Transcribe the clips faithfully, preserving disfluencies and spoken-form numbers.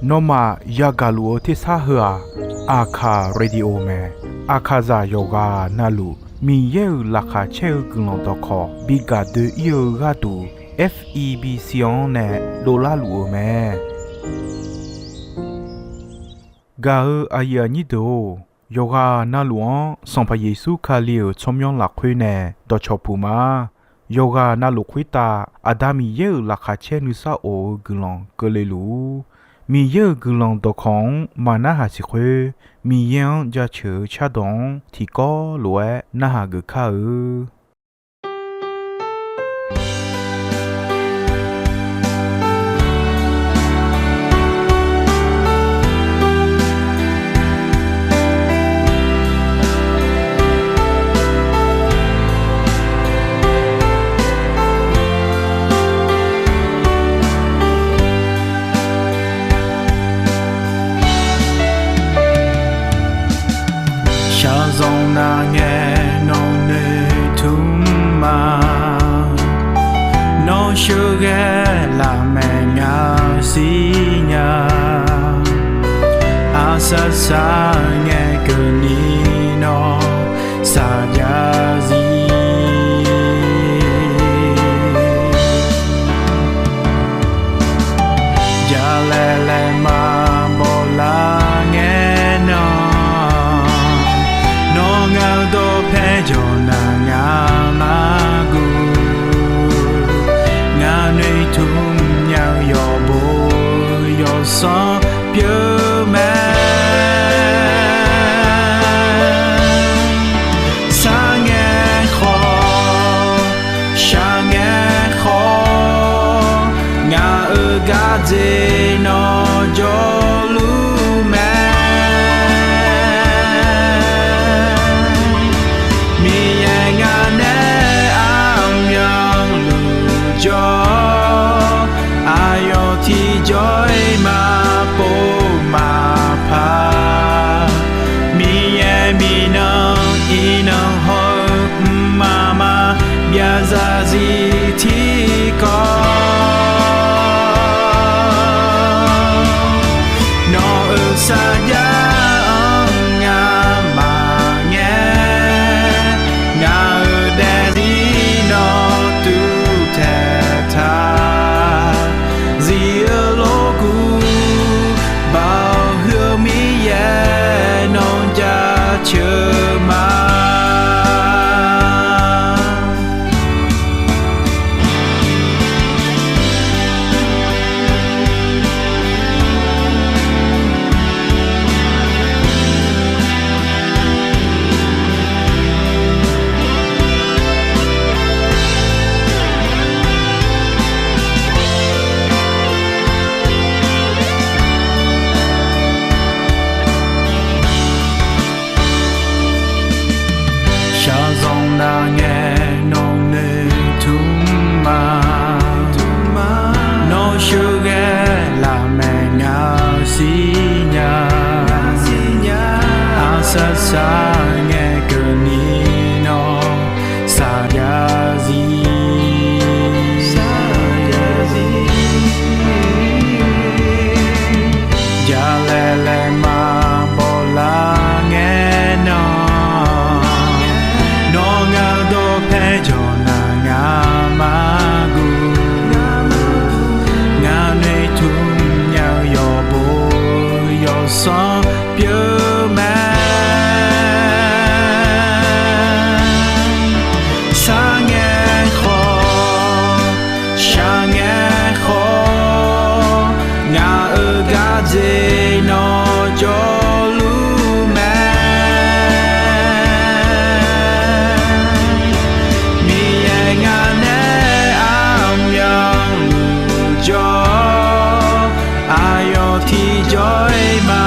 Nawmaf yagaq luf-eu tersar heu-aq, Aqkaq Radio mae. Aqkaqzaq yawqghaq navluf Miqyaer-euq laqkhaq caer-eu guiqlanq dawqkawq bi gaq doe-ir-eu gharduq, F E B C-anr nae dovlar luf-eu mae. Gaq-eu aqyuif aqnyir deuq-or, yawqghaq navluf-anr Sanqpaq Yeqsur Kali-euq tsawrmyanr lafkhoer nae dawqcawq puq ma. Yawqghaq navluf khoertav Aqda Miqyaer-euq laqkhaq caer nuisar of-eu guiqlanq keuvle luf-ur. Miqyaer-euq guiqlanq dawqkawq-anr maqnarhaq siq khoer, Miqyaer-anr jaceuq-eu cardawq-anr tiqkawv lof-aer narhaq geuf kar-eu. Shaqzanq nar ngae nawq noeqtmq ma. Nawr sheuqghae lafmaeq ngaq-eu sirnya. Aqsar sar ngae keuvni nawr saqjav zir. Jalaeq laeq maqbaw lar ngae nan, nawr ngaq-eu dawqpae jawq nar ngaq mar guv. Ngaq noeqtmq nya-eu yawqbo yawqsanr pyeuf mae. Sar ngae khawf, shaq ngae khawf, ngaq-euq gardzer nawr jawrluf mae. Miqyaer ngaq nae armyanluf jawr, aqyawf tiqjawr-iq maqpov maqpar. Miqyaer miqnan iqnan hawr-eu mqmaq maqbyav zarzir tiqkawv. Nawq-euq sarjax-anr ngamaf ngae, ngaq-euq daefzir nawr tuvtaeq taq. Zif-eu lorkuv, Baoq huiq-eu Miqyaer nawr jaceuq ma. Shaqzanq nar ngae nawq noeqtmq ma. Nawr sheuqghae lafmaeq ngaq-eu sirnya. Aqsar sar ngae keuvni nawr saqjav zir. Jalaeq laeq maqbaw lar ngae nan, nawr ngaq-eu dawqpae jawq nar ngaq mar guv. Ngaq noeqtmq nya-eu yawqbo yawqsanr pyeuf mae. Sar ngae khawf, shaq ngae khawf, ngaq-euq gardzer nawr jawrluf mae. Miqyaer ngaq nae armyanluf jawr, aqyawf tiqjawr-iq ma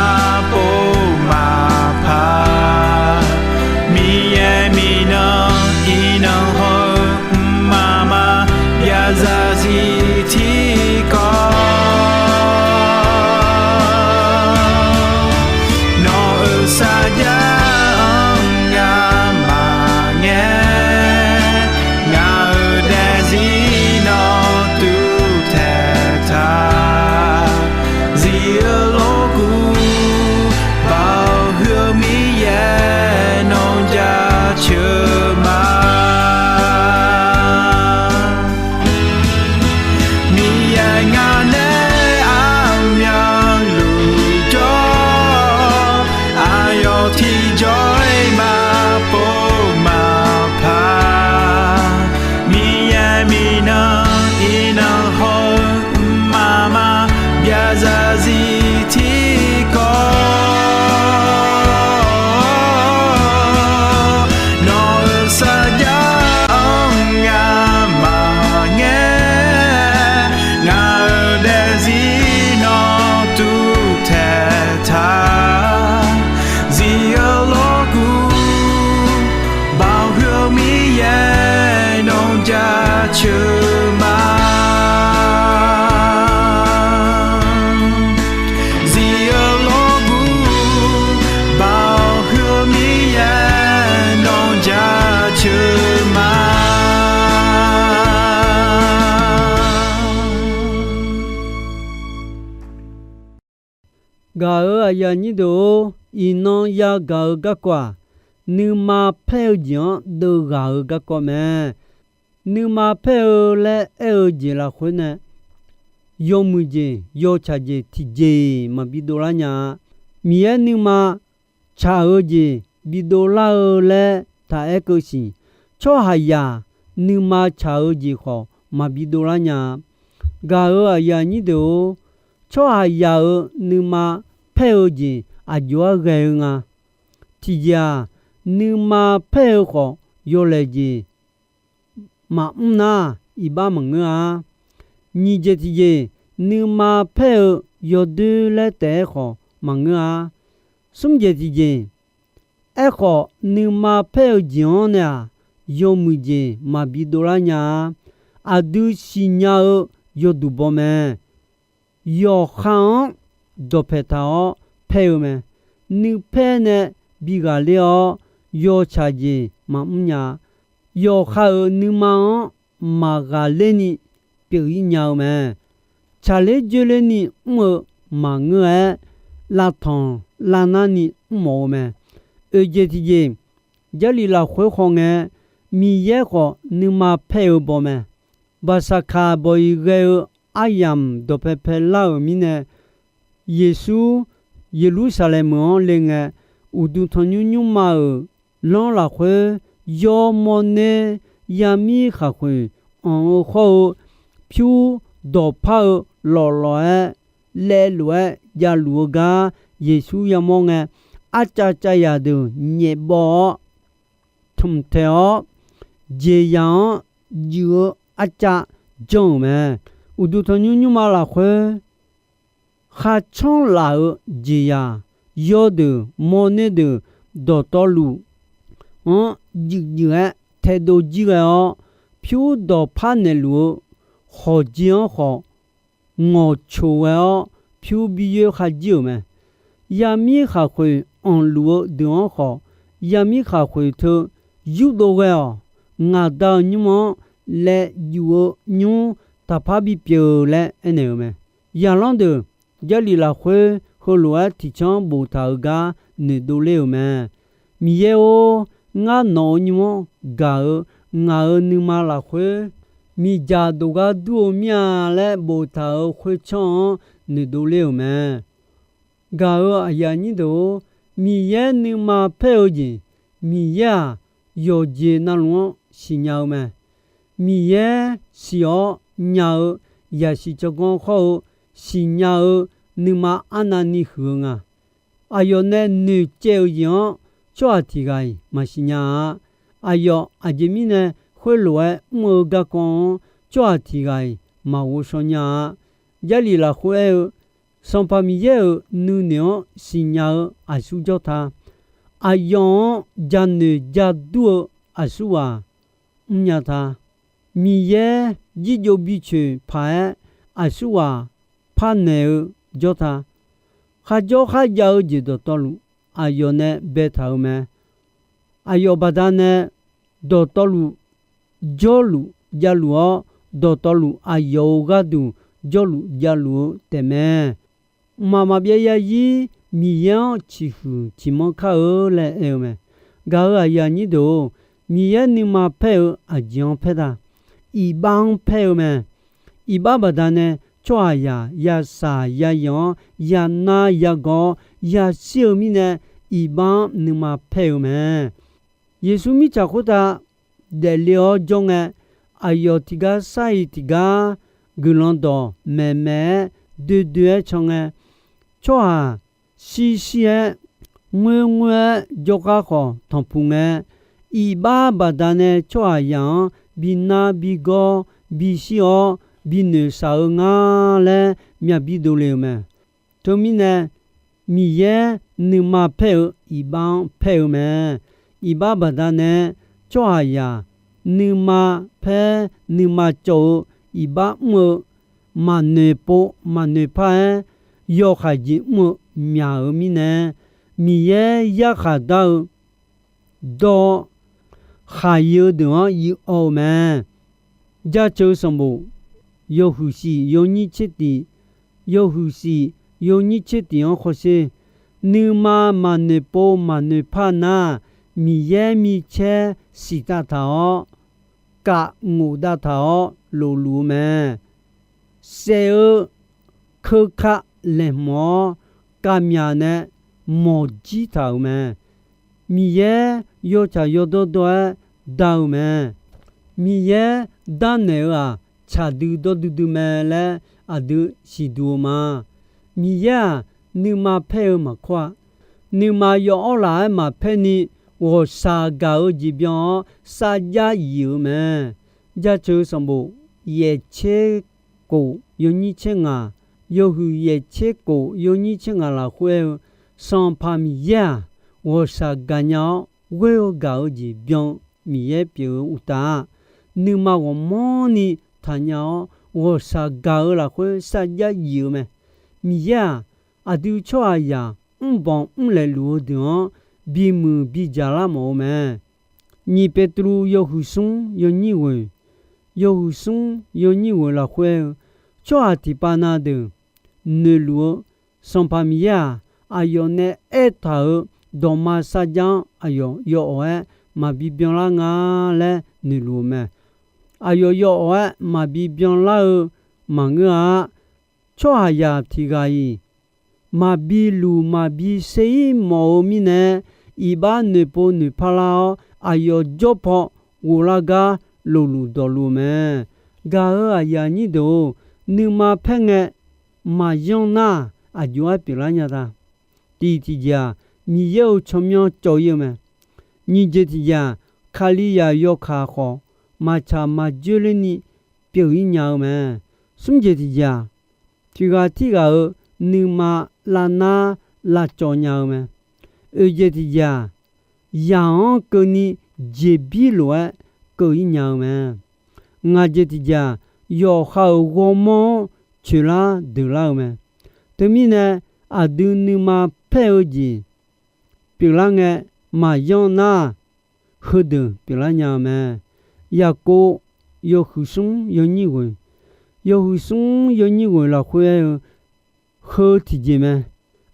Gaq-euq aqyuif aqnyir deuq-or, iqnan yagaq-eu garkawv-aq, nuima paer-eu jeq-anr deuvghaq-eu garkawv mae. Nuima paer-eu laer aer-eu jeq lafkhoer nae, yawmuiq jeq, yawtsaq jeq tiqjeq-iq maqbi dovlar nya-a. Miqyaer nuima tsaq-eu jeq bidov lar-eu laer taq aer keuv siq. Tsawrhaqzaq nuima tsaq-eu jeq khawf maqbi dovlar nya-a. Gaq-euq aqyuif aqnyir deuq-or, tsawrhaqzaq-euq nuima paer-eu jeq aqjox-aer ghae-eu nga. Tiqjeq-aq, nuima paer-eu khawf yawlaeq jeq maqmr nar, iqbax maqngeur-a. Nyiq jeq tiqjeq, nuima paer-eu yawdoer laer taef-aer khawf maqngeur-a. Smr jeq tiqjeq, aerkhawf nuima paer-eu jeq-anr nae-aq, yawmuiq jeq maqbi dovlar nya-a. Aqdui siqnya-eu yawduq baw mae. Yawqha-anr dawqpae taq-awr paer-eu mae. Nuipaer nae bi ghaqler-awr, yawtsaq jeq maqmr nya-a. Yawqha-euq nuima-anr maqghaqler ni pyeuf-ir nya-eu mae. Tsaqler dzoerler ni mr-eu maqngeur-aer, lavtanq lavnar ni mrmawf-eu mae. Oeq jeq tiqjeq, Jarlif lafkhoer khawf ngae, Miqyaer khawf nuima paer-eu baw mae. Baqsaqkaq bawq-iq ghae-eu aryamq dawqpae paelar-euq mirnae, Yeqsur Yeqlursaqlaeq meuq-anr le ngae, uqduq tanqnymr nymrma-euq lanr lafkhoer yawr mawrner yamir khaqkhoeq anq-eu khawr-eu, pyur dawqpar-eu lawqlawq-aer laevlof-aer javluf-eu gar Yeqsur yamawr ngae, arcav cav yaq deuq nyaef baw-awr, tmq taeq-awr, jeqzaq-anr juif-eu arcav janr-euq mae. Uqduq tanqnymr nymrma lafkhoer kharcanr laf-euq jeqzaq yawr deuq mawrner deuq dawqtawvluf-anr juif juif-aer taedov jir ghae-awr, pyur dawqpar naeqluf-eu khawqjeq-anr khawf ngawqcoq ghae-awr, pyur bi yoer kharjir-euq mae. Yamir khaqkhoeq anqluf-eu deuq-anr khawf, yamir khaqkhoeq teu yurdov ghae-awq. Ngaqda-euq nymr-anr laev yuf-eu nymr taqpar bipyeuf laer aernaeq-euq mae. Zaqlanr deuq Jarlif lafkhoer heulof-aer tiqcanr boftaq-euq gar noeqdov ler-euq mae. Miqyaer-or, ngar nawq-euq nymr-anr gaq-eu ngaq-euq nuima lafkhoer, miqdzaq dawq gar dur-eu mir-a laer boftaq-euq khoertsanr-anr noeqdov ler-euq mae. Gaq-euq aqyuif aqnyir deuq-or, Miqyaer nuima paer-eu jeq, Miqyaer-aq, yawqjeq navluf-anr siqnya-eu mae. Miqyaer siq-awr nya-eu, yaqsiq tsawrganr khawr-eu siqnya-eu nuima arnavni huiq-eu nga. Aqyawf nae noeqcaev-euq jeq-anr tsawrhaq tiq ghaq-iq maqsiq nya-a. Aqyawf aqjeq mirnae khoerlof-aer mr-eu garkawv-anr tsawrhaq tiq ghaq-iq maqghovshaw nya-a. Jarlif lafkhoer aer-eu, Sanqpaq Miqyaer-euq nuinoeq-anr siqnya-eu aqsur jawr ta. Aqyawf-anr janoeq jadur-eu aqsurghaq mrnya ta. Miqyaer jirjov bicoeq paq-aer aqsurghaq parnaeq-eu jawr ta. Kharjawr kharjav-eu jeq dawqtawvluf aqyawf nae baetaq-euq mae. Aqyawf baqdanae dawqtawvluf jawrluf javluf-awr, dawqtawvluf aqyawf-euq gharduq jawrluf javluf-eu taefmae. Mqmaq maqbyav zarzir Miqyaer-anr ciqhuiq ciqmanr kar-eu laer aer-eu mae. Gaq-euq aqyuif aqnyir deuq-or, Miqyaer nuima paer-eu aqjeq-anr paer ta. Iqbax-anr paer-eu mae. Iqbax baqdanae tsawrhaqzaq yasaq yazanq-anr yanar yagawq-awr yashir-eu mirnae, iqbax-anr nuima paer-eu mae. Yeqsur mirtsaq khoertav daefle-awr jawr ngae, aqyawf tiqgar sar-iq tiqgar guiqlanq dawq maeqmaeq-aer doedoe-aer can ngae, tsawrhaq shirshir-aer ngoerngoer-aer jawrgar khawf tanqpuq ngae, iqbax baqdanae tsawrhaqzaq-anr bi nar bi gawr bi shir-awr bi noeqshaq-eu nga laer myavbi dovle-euq mae. Teumirnae, Miqyaer nuima paer-eu iqbax-anr paer-eu mae. Iqbax baqdanae tsawrhaqzaq nuima paer nuima cawv-eu iqbax mr-eu maqnoeq pov maqnoeq par-aer, yawkhaeq jeq mr-eu myaq-euq mirnae, Miqyaer yarkhaq dar-eu dawr khaq-eu deuq-anr yir awv-eu mae. Jaceuq sanqbof yawhuiq shif yawnyir tser tiq, yawhuiq shif yawnyir tser tiq-anr hawsher. Nuima maqnoeq pov maqnoeq par nar, Miqyaer micaer siqtav taq-awr, kaf ngofdav taq-awr lofluf-eu mae. Saef-eu keuka laeqhmq-awr, kavmyaq nae mawqjir taq-euq mae. Miqyaer yawtsaq yawdawr dawr-aer dar-eu mae. Miqyaer darnaeq-eu-aq, tsaq dui dawr duidui mae laer aqdui siqduq-eu ma. Miqyaer-aq, nuima paer-eu maqkawr-a. Nuima yawawr laf-aer maqpaer ni, ghawqshaq gaq-eu jeq byan-awr sarjax yif-eu mae. Jaceuq sanqbof yaeq tser kof yawnyir tser ngaq, yawhuiq yaeq tser kof yawnyir tser ngaq lafkhoer aer-eu, Sanqpaq Miqyaer-aq, ghawqshaq gaqnya-awr ghoer-eu gaq-eu jeq byan-eu Miqyaer pyeuf-eu uqtaf-aq, nuima ghawqmanrni taqnya-awr, ghawqshaq gaq-eu lafkhoer sarjax yif-eu mae. Miqyaer-aq, aqdui tsawrhaqzaq mrbanq mrlaeq luf-eu deuq-anr bimuiq bidzaq lar mawf-eu mae. Nyiq Petruv yawhuiq smr yawnyir ghoeq, yawhuiq smr yawnyir ghoeq lafkhoer aer-eu, tsawrhaq tiqpav na deuq noeqluf-eu, Sanqpaq Miqyaer-aq, aqyawf nae aertaq-euq dawqma sarjax-anr aqyawf yawawq-aer maqbi byanlar nga laer noeqluf-eu mae. Aqyawf yawawq-aer maqbi byanlar-eu maqngeur-a. Tsawrhaqzaq tiqghaq-iq maqbi luq maqbi ser-ir mawf-eu mirnae, iqbax noeqpov noeqpar lar-awr, aqyawf jawr paw ghoflar gar lofluf dawqluf-eu mae. Gaq-euq aqyuif aqnyir deuq-or, nuima paer ngae maqyanr nar, aqjox-aer pyeuflar nya ta. Tiq tiqjeq-aq, Miqyaer-euq tsawrmyanr cawv-ir-eu mae. Nyiq jeq tiqjeq-aq, Kalizaq yawkaq khawf maqtsaq maqjoer lerni pyeuf-ir nya-eu mae. Smr jeq tiqjeq-aq, tiqghaq tirghaq-euq nuima lavnar lavcawv nya-eu mae. Oeq jeq tiqjeq-aq, zaq-anr keuvni jeqbir lof-aer keuv-ir nya-eu mae. Ngaq jeq tiqjeq-aq, yawqha-euq ghawrmawr-anr coeqlar deuqlar-eu mae. Teumirnae, aqdui nuima paer-eu jeq pyeuflar ngae maqyanr nar, heudeuq pyeuflar nya-eu mae. Yaqkov yawhuiq smr yawnyir ghoeq, yawhuiq smr yawnyir ghoeq lafkhoer aer-eu, heu tiqjeq mae.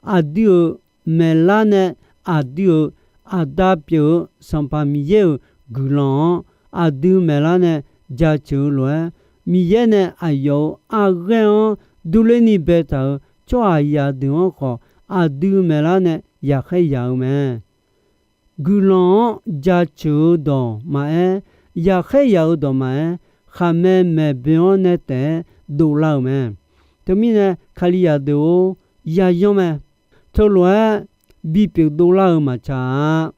Aqdui-euq maeqlar nae aqdui-euq Aqda pyeuf-eu Sanqpaq Miqyaer-euq guiqlanq-anr aqdui maeqlar nae jaceuq-eu lof-aer, Miqyaer nae aqyawf-euq arghaer-anr durler ni baetaq-euq tsawrhaqzaq deuq-anr khawf, aqdui maeqlar nae yaqkhaer yaq-eu mae. Guiqlanq-anr jaceuq-eu dawq maqaer, yaqkhaer yaq-eu dawq maqaer, khaqmae maeqboe-anr nae taef-aer dovlar-euq mae. Teumirnae, Kalizaq deuq-or, yayanr mae. Teulof-aer bipyeuf dovlar-eu maqtsaq-a.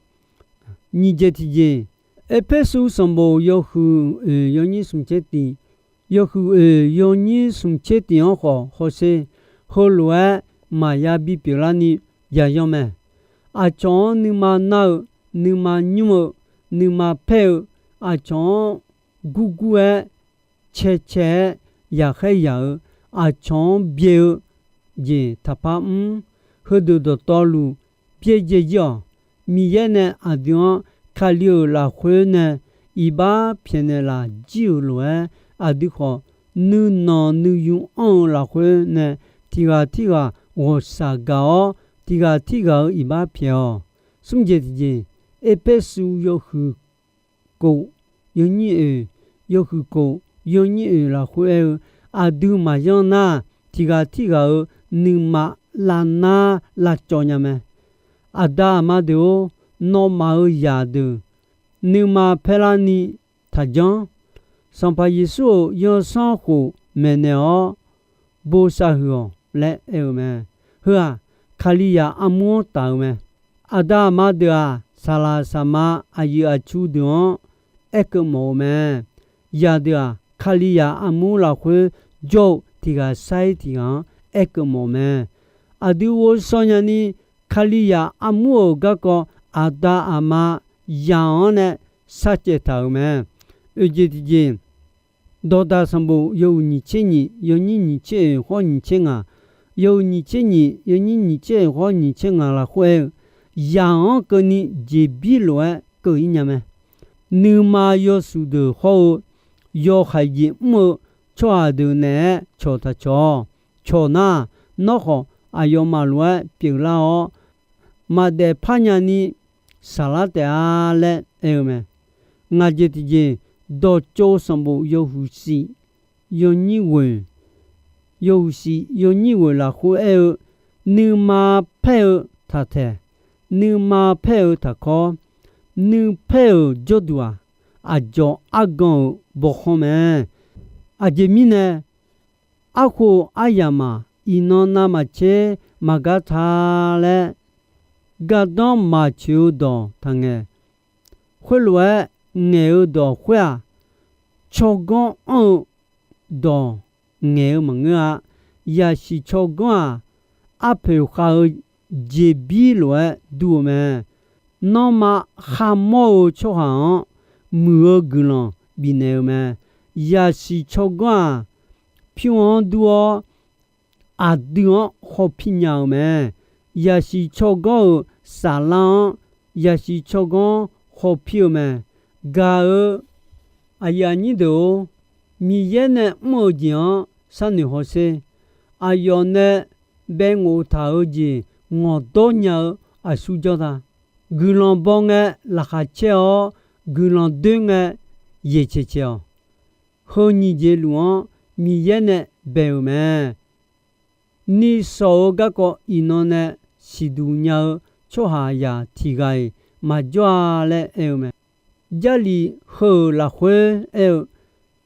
Nyiq jeq tiqjeq, Erpersu sanqbof yawhuiq oeq yawnyir smq tser tiq, yawhuiq oeq yawnyir smq tser tiq-anr khawf hawsher, heulof-aer maqya bipyeuf larni yayanr mae. Aqcawq-anr nuima nar-eu, nuima nymr-eu, nuima paer-eu, aqcawq-anr gurgur-aer caecae-aer yaqkhaer yaq-eu, aqcawq-anr byae-eu jeq taqpar mr. Heudeuq dawqtawvluf byaerdzae jir-awq. Miqyaer nae aqdui-anr Kali-euq lafkhoer nae iqbax pyaeqnaeq laf jir-euq lof-aer, aqdui khawf nuinanq nuiyu anr-eu lafkhoer nae tiqghaq tirghaq ghawqshaq gaq-awr, tiqghaq tirghaq-euq iqbax pyaeq-awq. Smr jeq tiqjeq, Erpersu yawhuiq kof yawnyir oeq, yawhuiq kof yawnyir oeq lafkhoer aer-eu, aqdui maqyanr nar, tiqghaq tirghaq-euq nuima lavnar lavcawv nya mae. Aqda aqma deuq-or, nawmaf-euq zaqdeuq nuima paer larni taqjanr. Sanqpaq Yeqsur-euq yawsanr khof maeqnaeq-awr bosav huiq-awq laer aer-eu mae. Heu-aq, Kalizaq armur-anr taf-eu mae. Aqda aqma deuq-aq, saqlaq saqma aqyuif aqtsu deuq-anr aerkeuv mawf-eu mae. Zaqdeuq-aq, Kalizaq armur lafkhoer jawr-eu tiqghaq sair tiqghaq-anr aerkeuv mawf-eu mae. Aqdui ghovshaw nyani, Kalizaq armur-euq garkawv aqda aqma zaq-anr nae sharcaev taq-euq mae. Oeq jeq tiqjeq, Dawqdaq sanqbof yawhuiq nyiq tser nyiq yawnyir nyiq tser oeq hawr nyiq tser ngaq, yawhuiq nyiq tser nyiq yawnyir nyiq tser oeq hawr nyiq tser ngaq lafkhoer aer-eu, zaq-anr keuvni jeqbir lof-aer keuv-ir nya mae. Nuima yawshuif deuq hawr-eu yawhaiq jeq mr-eu tsawrhaq deuq naeq-aer cawq taq cawq-awq. Cawq nar, nawr khawf aqyawfmaf lof-aer pyeuflar-awr, maqdaef parnya ni saqlar taef-a laer aer-eu mae. Ngaq jeq tiqjeq, dawqtsov sanqbof yawhuiq shif yawnyir ghoeq, yawhuiq shif yawnyir ghoeq lafkhoer aer-eu, nuima paer-eu taqtaeq, nuima paer-eu taqkawr, nuipaer-euq jawrduq-aq, aqdzawq argan-euq bawkhanr mae. Aqjeq mirnae, arkhof aryamq-aq, iqnan navmaqtser maqgar ta laer, gardanr maqtsoeq-eu dawq taqngaeq. Khoerlof-aer ngaeq-eu dawq khoer-aq, tsawrganr anr-eu dawq ngaeq-eu maqngeur-a. Yaqsiq tsawrganr-aq, arpoeq khav-eu jeqbir lof-aer dur-eu mae. Nanrma kharmawr-eu tsawrhaq-anr muiq-eu guiqlanq bifnaeq-eu mae. Yaqsiq tsawrganr-aq, pyur-anr dur-awr, aqdui-anr khawpir nya-eu mae. Yaqsiq tsawrganr-euq saflar-anr, yaqsiq tsawrganr khawpir-eu mae. Gaq-eu aqyuif aqnyir deuq-or, Miqyaer nae mr-eu jeq-anr sharnoeq hawsher. Aqyawf nae bae ngof taq-eu jeq ngawqdawr nya-eu aqsur jawr ta. Guiqlanq baw ngae laqkhaq caer-awr, guiqlanq doer ngae yaeq caeq caeq-awq. Heu nyiq jeq luf-anr Miqyaer nae bae-euq mae. Ni shawq-eu garkawv iqnan nae siqduq nya-eu tsawrhaqzaq tiq ghaq-iq maqjawr-a laer aer-eu mae. Jarlif heu-euq lafkhoer aer-eu,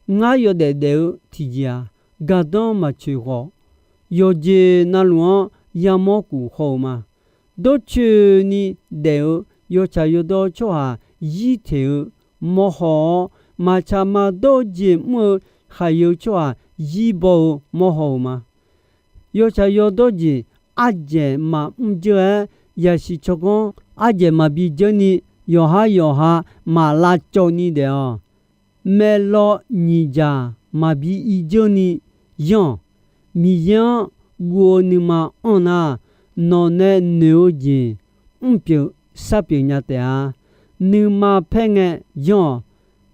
ngar yawdaef daef-eu tiqjeq-aq, gardanr maqtsoeq khawf, yawqjeq navluf-anr yamawr kuf haw-euq ma. Dawrcoeni daef-eu yawtsaq yawdawr tsawrhaq zir teq-eu mawrhaw-awr, maqtsaq maqdawr-eu jeq mr-eu khaqyeu tsawrhaq zir baw-eu mawrhaw-euq ma. Yawtsaq yawdawr jeq ardzaeq maqmr dzeur-aer, yaqsiq tsawrganr ardzaeq maqbi dzeur ni, yawqhar yawqha maqlavcawv ni daef-awq. Maeqlaw nyiq dzaq maqbi ir dzeur ni yanr-awq. Miqyaer-anr guv-eu nuima anr nar, nawq nae noeq-eu jeq mrpyeuf sharpyeuf nya taef-a. Nuima paer ngae yanr-awq.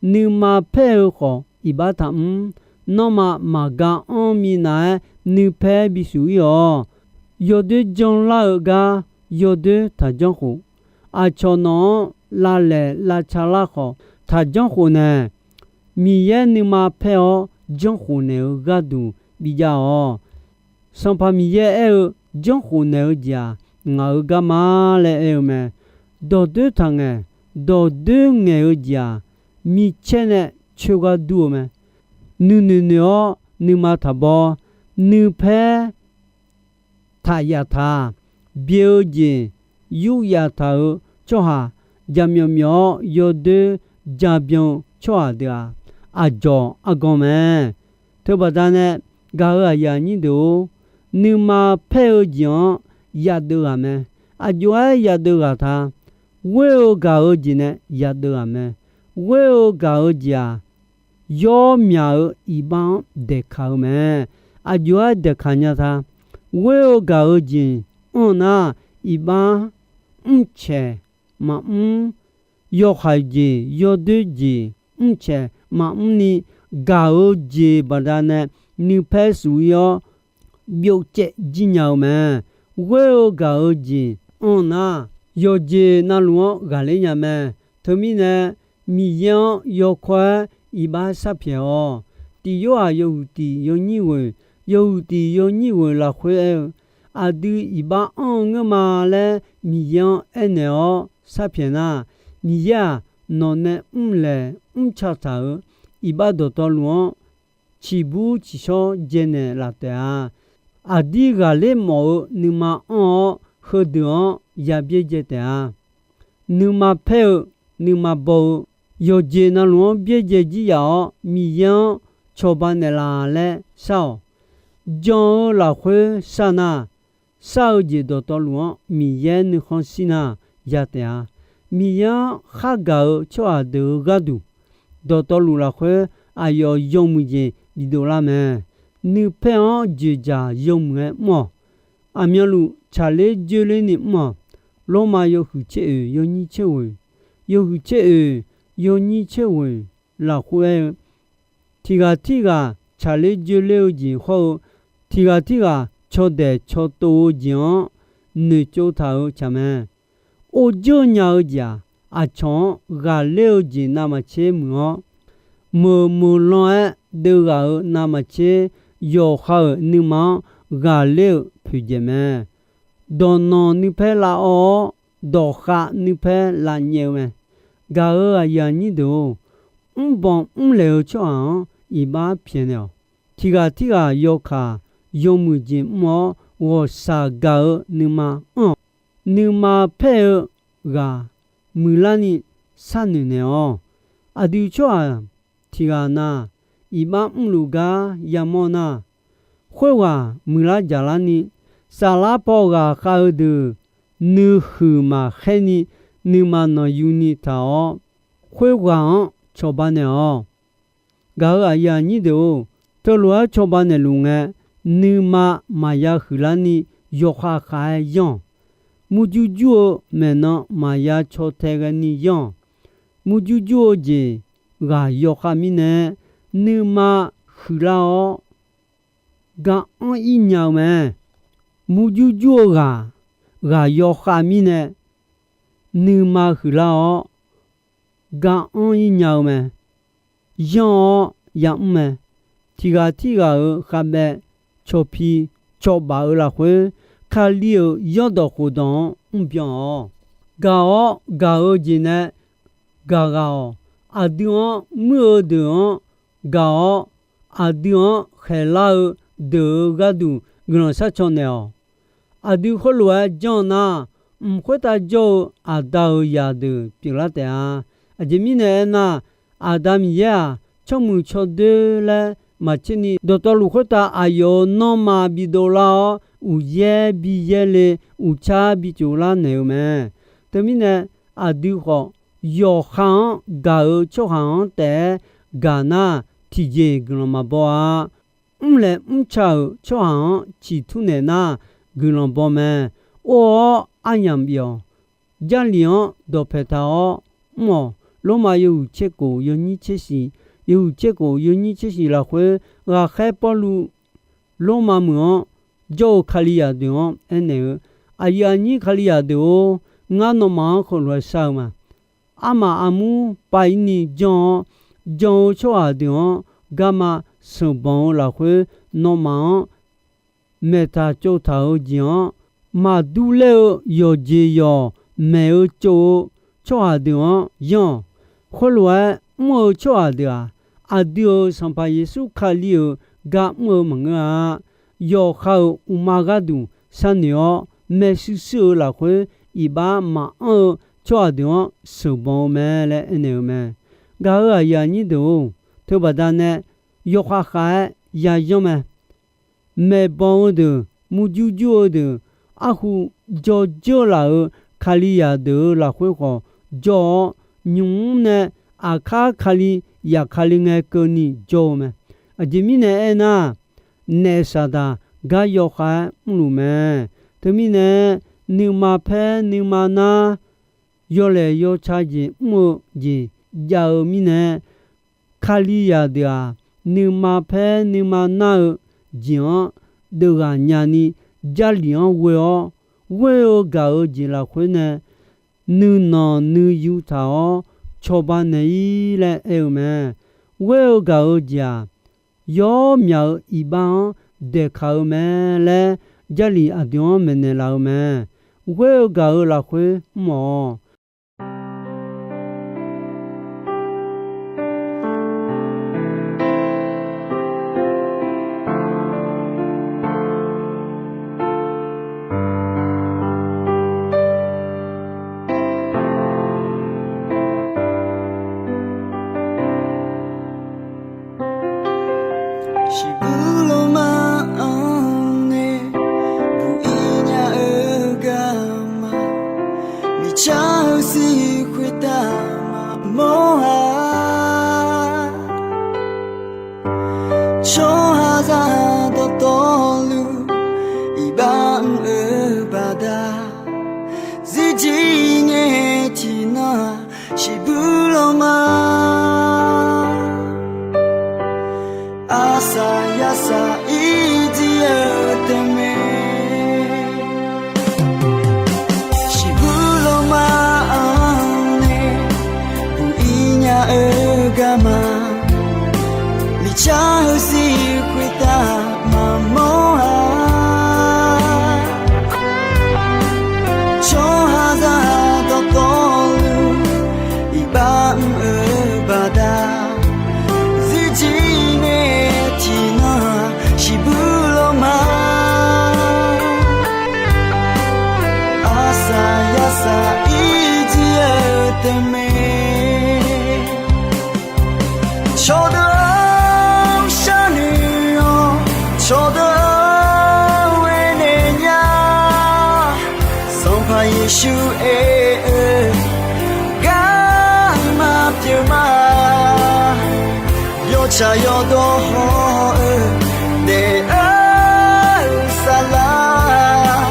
Nuima paer-eu khawf iqbax taqmr. Nanrma maqga anr minav-aer nuipaer bisuf ir-awq. Yawdoer janrlar-eu gar yawdoer taqjanr khof. Aqcawq nawq-anr lavlaeq lavca lar khawf taqjanr khof nae, Miqyaer nuima paer-awr janrkhof naeq-eu gharduq bijav-awq. Sanqpaq Miqyaer aer-eu, janrkhof naeq-eu jeq-aq, ngaq-euq garma laer aer-eu mae. Dawqdoer taqngaeq, dawqdoer ngaeq-eu jeq-aq, micaer nae coer gar dur-eu mae. Nuinoeq noeq-awr nuima taqbaw, nuipaer taq yaftaq-a. Bye-eu jeq yur yaftaq-euq tsawrhaq, jaqmyawf myawf-awr yawdoer jabyan-eu tsawrhaq deuq-aq, aqdzawq argan mae. Teubaqda nae gaq-euq aqyuif aqnyir deuq-or, nuima paer-eu jeq-anr yadeuv ghaq mae. Aqjox-aer yadeuv ghaq ta. Ghoer-eu gaq-eu jeq nae yadeuv ghaq mae. Ghoer-eu gaq-eu jeq-aq, yawr myaq-eu iqbax-anr daeqkaq-eu mae. Aqjox-aer daeqkaq nya ta. Ghoer-eu gaq-eu jeq anr nar, iqbax mrcaeq maqmr, yawhaiq jeq yawdoer jeq mrcaeq maqmr ni, gaq-eu jeq baqdanae nuipaer shuf-ir-awr, byovcaev jir nya-eu mae. Ghoer-eu gaq-eu jeq anr nar, yawqjeq navluf-anr ghaqler nya mae. Teumirnae, Miqyaer-anr yawkawr-aer iqbax sharpyaeq-awq. Tiq Yorhaq yawhuiq tiq yawnyir ghoeq, yawhuiq tiq yawnyir ghoeq lafkhoer aer-eu, aqdui iqbax anr-eu ngeur ma laer Miqyaer-anr aernaeq-awr sharpyaeq nar, Miqyaer-aq, nawq nae mrlaeq mrca taq-euq iqbax dawqtawvluf-anr ciqbur ciqshawr dzaenaeq laf taef-a. Aqdir ghaqler mawf-eu nuima anr-awr, heudeuq-anr ya byaerdzae taef-a. Nuima paer-eu, nuima baw-eu, yawqjeq navluf-anr byaerdzae jir yaf-awr, Miqyaer-anr cawba naeqlaf laer shar-awq. Jan-eu lafkhoer shar nar, shar-eu jeq dawqtawvluf-anr Miqyaer nuikhanr shir nar ya taef-a. Miqyaer-anr khargaq-eu tsawrhaq deuq-eu gharduq, dawqtawvluf lafkhoer aqyawf yawmuiq jeq bidov lar mae. Nuipaer-anr dzoeqdzaq yawmuiq-aer mr-awq. Aqmyanluf tsaqler dzoerler ni mr-awq. Lormav yawhuiq tser oeq yawnyir tser ghoeq, yawhuiq tser oeq yawnyir tser ghoeq lafkhoer aer-eu, tiq ghaq tirghaq tsaqler dzoerler-eu jeq hawr-eu, tiq ghaq tirghaq cawdaeq cawtov-eu jeq-anr noeqtsov taq-euq tsaq mae. Or jeur nya-eu jeq-aq, aqcawq-anr ghaqler-eu jeq navmaqtser muiq-awr, meuq meuq lan-aer deuvghaq-euq navmaqtser, yawqha-euq nuima-anr ghaqler-euq poeqdzaeq mae. Dawqnanq nuipaer lavawv-awr, dawqkhav nuipaer lavnyaef-eu mae. Gaq-euq aqyuif aqnyir deuq-or, mrbanq mrlaeq-eu tsawrhaq-anr iqbax pyaeqnaeq-awq. Tiqghaq tirghaq yawkaq yawmuiq jeq mr-awr, ghawqshaq gaq-eu nuima anr-awq. Nuima paer-eu ghaq muiqlarni sharnoeq naeq-awq. Aqdui tsawrhaq tiqghaq na, iqbax mrluf gar yamawr nar, khoerghaq muiqlar jaqlarni, saflar paw ghaqkhav-eu deuq nuihuiq maqkhaer ni, nuima nanqyuni taq-awr, khoerghaq-anr cawba naeq-awq. Gaq-euq aqyuif aqnyir deuq-or, teulof-aer cawba naeqluf ngae, nuima maqya huiqlarni yawkhav khav-aer yanr-awq. Murjur jur-eu maeqnan maqya caw tae ghaeni yanr-awq. Murjur jur-eu jeq ghaq yawkhav mirnae, nuima huiqlar-awr, gar anr-ir nya-eu mae. Murjur jur-eu ghaq, ghaq yawkhav mirnae, nuima huiqlar-awr, gar anr-ir nya-eu mae. Yanr-awr yamr mae. Tiqghaq tirghaq-euq khavbaev cawq pi cawq baf-eu lafkhoer, Kali-euq yawrdawq khofdawq-anr mrbyan-awq. Gaq-awr gaq-eu jeq nae gaq ghaq-awq. Aqdui-anr muir-eu deuq-anr gaq-awr, aqdui-anr khaeqlar-eu deuq-euq gharduq guiqlanq sharcaw naeq-awq. Aqdui khoerlof-aer janr-eu nar, mq khoertav jawr-eu Aqda-euq zaqdeuq pyeuflar taef-a. Aqjeq mirnae aernar, Aqda Miqyaer-aq, tsawrmuiq tsawrdoer laer maqtser ni, dawqtawvluf khoertav aqyawf-euq nanrma bidov lar-awr, uqyaer bi yaerle, uqtsar bi tsoflar naeq-eu mae. Teumirnae, aqdui khawf, yawqha-anr gaq-eu tsawrhaq-anr taef-aer gaq nar, tiqjeq guiqlanq maqbaw-a. Mrlaeq mrca-euq tsawrhaq-anr ciqtur naeq nar, guiqlanq baw mae. Or-awr aryamq bif-awq. Jarlif-anr dawqpae taq-awr mr-awq. Lormav yawhuiq tser kof yawnyir tser shif, yawhuiq tser kof yawnyir tser shif lafkhoer, ghaqkhaer Pawrluv Lormav meuq-anr jawr-eu Kalizaq deuq-anr aernaeq-eu, Aqyuif aqnyir Kalizaq deuq-or, ngar nawmaf-anr heulof-aer shar-eu ma. Armaf armur pav-ir ni janr-awr, jan-eu tsawrhaq deuq-anr garma sheuqbanq-eu lafkhoer, nawmaf-anr maeqtaq tsovtaq-eu jeq-anr maqdur laer-eu yawqjeq yawq maeq-eu tsov-eu tsawrhaq deuq-anr yanr-awq. Khoerlof-aer mr-eu tsawrhaq deuq-aq, aqdui-euq Sanqpaq Yeqsur Kali-euq gar mr-eu maqngeur-a. Yawqha-euq uqma gharduq sharnoeq-awr, maershuir shuir-eu lafkhoer iqbax maqanr-eu tsawrhaq deuq-anr sheuqbanq-eu mae laer aernaeq-eu mae. Gaq-euq aqyuif aqnyir deuq-or, teubaqda nae yawkhav khav-aer yayanr mae. Maeqbanq-eu deuq, murjur jur-eu deuq, arhu jawrjeur laf-euq Kalizaq deuq-euq lafkhoer khawf jawr-awr, nymq mr nae aqkar Kali yaf Kali ngae keuvni jawr-eu mae. Aqjeq mirnae aernar, naef Saqdaq gar yawkhav-aer mrluf mae. Teumirnae, nuima paer nuima nar, yawlaeq yawca jeq mr-eu jeq jav-eu mirnae, Kalizaq deuq-aq, nuima paer nuima nar-eu jeq-anr deuvghaq nyani, Jarlif-anr ghoe-awr, ghoer-eu gaq-eu jeq lafkhoer nae, nuinanq nuiyu taq-awr cawba naeq-ir laer aer-eu mae. Ghoer-eu gaq-eu jeq-aq, yawr myaq-eu iqbax-anr daeqkaq-eu mae laer, Jarlif aqdui-anr maeqnaeq laf-eu mae. Ghoer-eu gaq-eu lafkhoer mr-awq. Shiqbuir lorma-anr nae buq-ir nya-eu garma, miqcar mae. Cawqdeuq-anr sharnoeq-awq, cawqdeuq-anr aernaeq nya. Sanqpaq Yeqsur aer-eu garma pyeuf ma. Yawtsaq yawdawr haw-eu daef-eu saflar,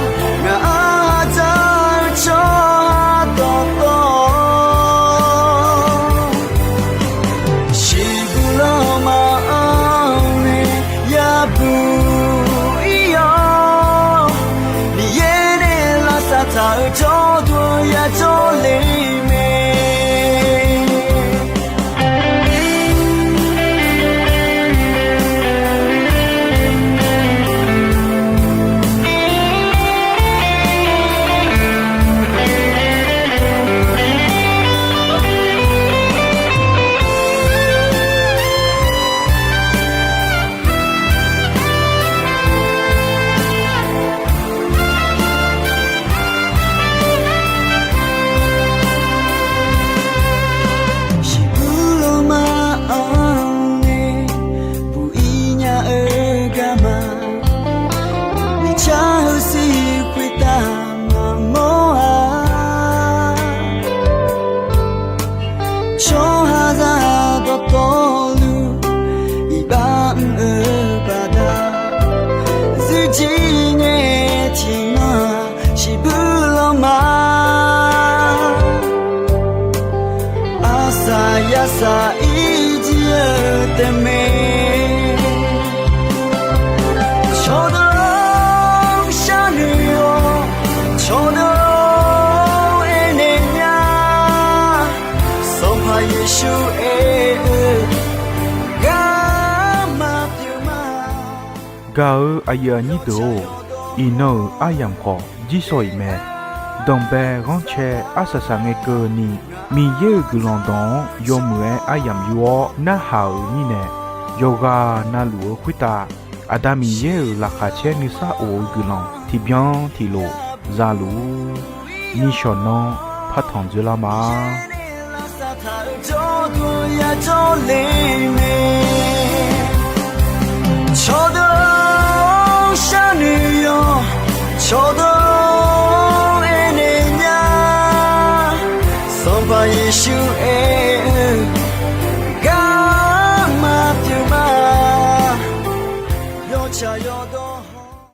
ngaq-anr dzaq-eu tsawrhaq dawqtawv, shiqbuq lanma-anr nae yabuq ir-awr, Miqyaer nae lavsav taq-euq jawrduq yajawr le mae. Shiqbuq lanma-anr nae buq ir nya-eu garma, miqcar heusiq khoertav maqmawr-a. Tsawrhaqzaq dawqtawvluf iqbax mr-eu baqda, zirjir ngae tiqnan-aq shiqbuq lanma, arsaq yarsaq ir jir-eu taef mae. Cawqdeuq-anr sharnoeq-awq, cawqdeuq-anr aernaeq nya. Sanqpaq Yeqsur aer-eu garma pyeuf ma. Gaq-euq aqyuif aqnyir deuq-or, iqnan-euq aryamq khawf jirsawq-iq mae. Danqbae ghanrcae arsaq saq ngae keuvni, Miqyaer-euq guiqlanq dawq-anr yawmuiq-aer aryamq yur-awr narhaq-euq mirnae, yawqghaq navluf-eu khoertav Aqda Miqyaer-euq laqkhaq caer nuisar of-eu guiqlanq tiqbyan tiqlof za luf-ur. Nishawq nanr partanq dzoerlar ma. Cawqdeuq-anr sharnoeq-awq, cawqdeuq-anr aernaeq nya. Sanqpaq Yeqsur aer